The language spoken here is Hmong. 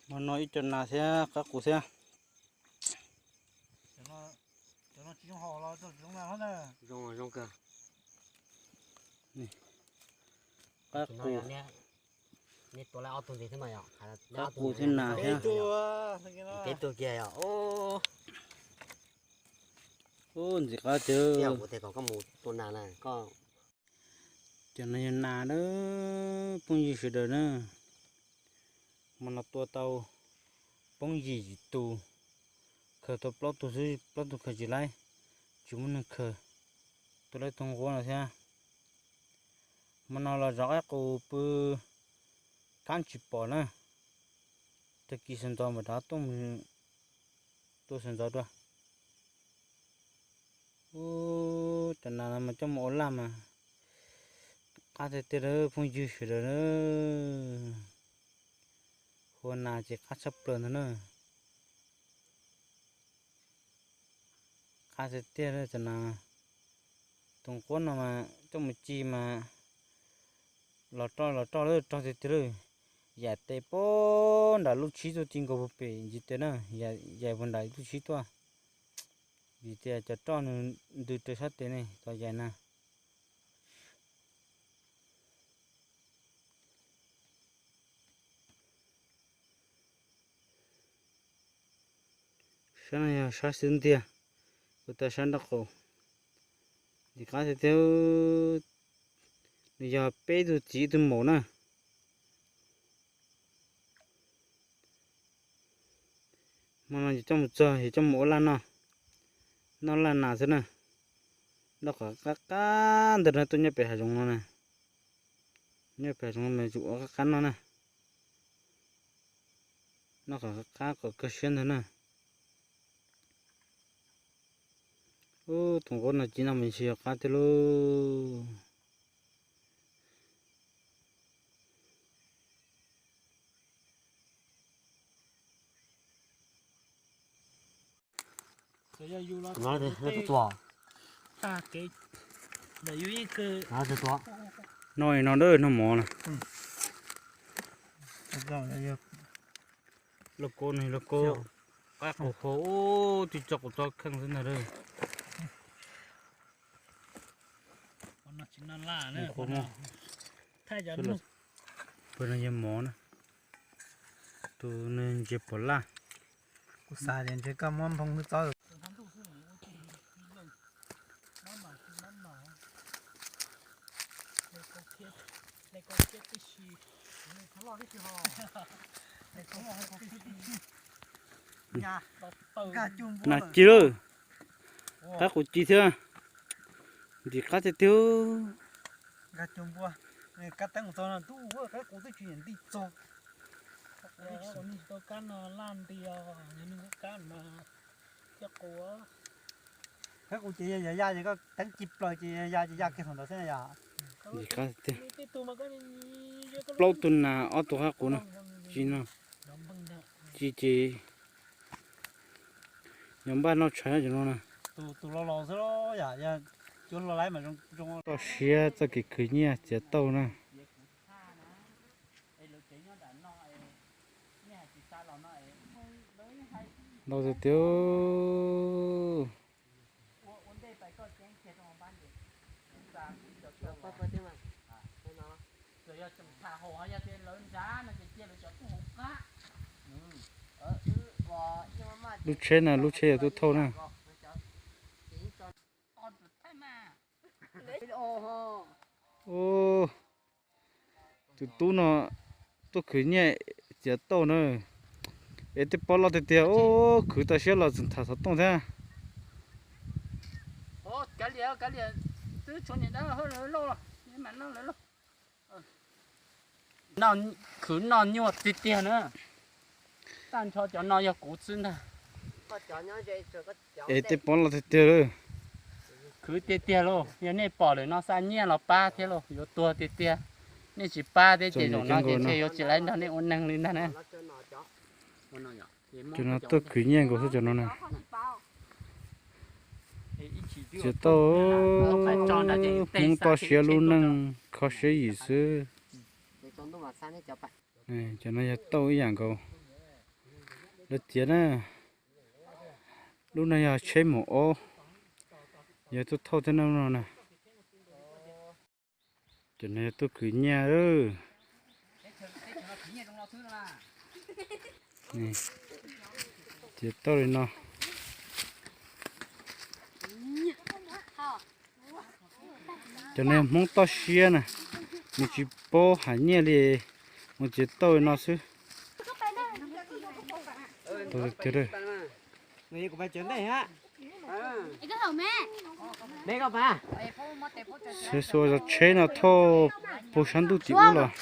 Hmo no ib co nas thiab qab qus thiab. Qab qus, qab qus thiab nas thiab. Peb tug kiag yom. Ub, ntxim qab tiag. Cov no yog nas na, phooj ywg sawv daws na. Hmo no tua tau poob yim tus, khaws tau plaub tug xwb, plaub tug khaws tsis laib, tsis muaj neeg khaws, tua laib tus nquab no thiab. Hmo no los zov qab qus pw kab tsis pom na, tag kis sawv ntxov mam rov tuaj mus tua sawv ntxov dua. Ub, cov nas no mas coj mus ua laj mas qab tiag tiag lawm phooj ywg sawv daws na. Hua nas ces qab tshaj plaws ntag na. Qab tiag tiag cov nas. Tus nquab no mas coj mus ci mas los roj los roj lawm, rog tiag tiag lawm. Yam tes puag nram lub tshib tuaj ci nkaus puag pem ntsis tes na, yam puag nram lub tshib tuaj. Vim tias cov roj nws ntws raws sab tes ne, txom yam na. Sab no yog sab xub ntiag, ua tau sab nraub qaum. Ntxim qab tiag tiag, nws yog peb tug txiv ib tug maum na. Hmo no ces coj mus txog ces coj mus ua laj noj, noj laj nas xwb na. Noj qhov qab qab ntawd no tuaj nyob pem hav zoov no na. Nyob pem hav zoov no mas yuav ua qab qab noj na. Noj qhov qab qab kom kawg siab ntag na. Ub, tus nquab no ci no mas tsis yog qab tiag lauj. Noj no dawb no mov na. Lauj kaub no lauj kaub, qab qus hau, twb tso qus tso kheej xwb ntag lauj. Pawg no yog mov na, tus nws ntsia pom laj. Kuv xav tias ntshe koj muab nphoo xwb txob. Nas ci lawm, qab qus ci thiab, ntim qab tiag tiag. Nkag cuag npua, kab teeb mus txog no tub, qab qus twb tsis ntim txog. Kab no laj nti os, yog nws kab mas thiab qus. Qab qus ces yog ya ya ces koj teeb ci plaws ces ya ya ces ya kiag thaum ntawd xwb na yom. Plaub tug nas ob tug qab qus no, ci no, ci ces yog npaj noj tshais cov no na. Toj siab txoj kev khwv nyiaj txiav tauj na. Ntau tiag tiag. Lub tsheb na, lub tsheb yuav tuaj thauj na. Tus tub no tuaj khwv nyiaj txiav tauj na. Es tej pob loj tiag tiag, khwv tau siab los tseem tham xov tooj thiab. Khwv noj nyuaj tiag tiag na. Tag nrho cov no yog kuv xwb ntag. Es tej pob loj tiag tiag. Khwv tiag tiag lauj, yog nej pom lawm no xa nyiaj los pab thiab lauj, yuav tuag tiag tiag. Nej tsis pab thiab ces zaum no ces ntshe yuav tsis laib nrog nej ua neeg li ntag na. Cov no tuaj khwv nyiaj nkaus xwb cov no na. Txiav tauj, Hmoob toj siab lub neej kho siab yim xwb. Cov no yog tauj ib yam nkaus. Tias na, lub no yog tsheb mus ob, yog tuaj thauj tej no no na. Cov no yog tuaj khwv nyiaj lawm. Txiav tauj li no. Cov no yog Hmoob toj siab na, nws tsis paub hais nyiaj li, mus txiav tauj li no xwb. Tiag tiag. Xav xua zov tsheb no thauj puag sab ntuj tim ub los.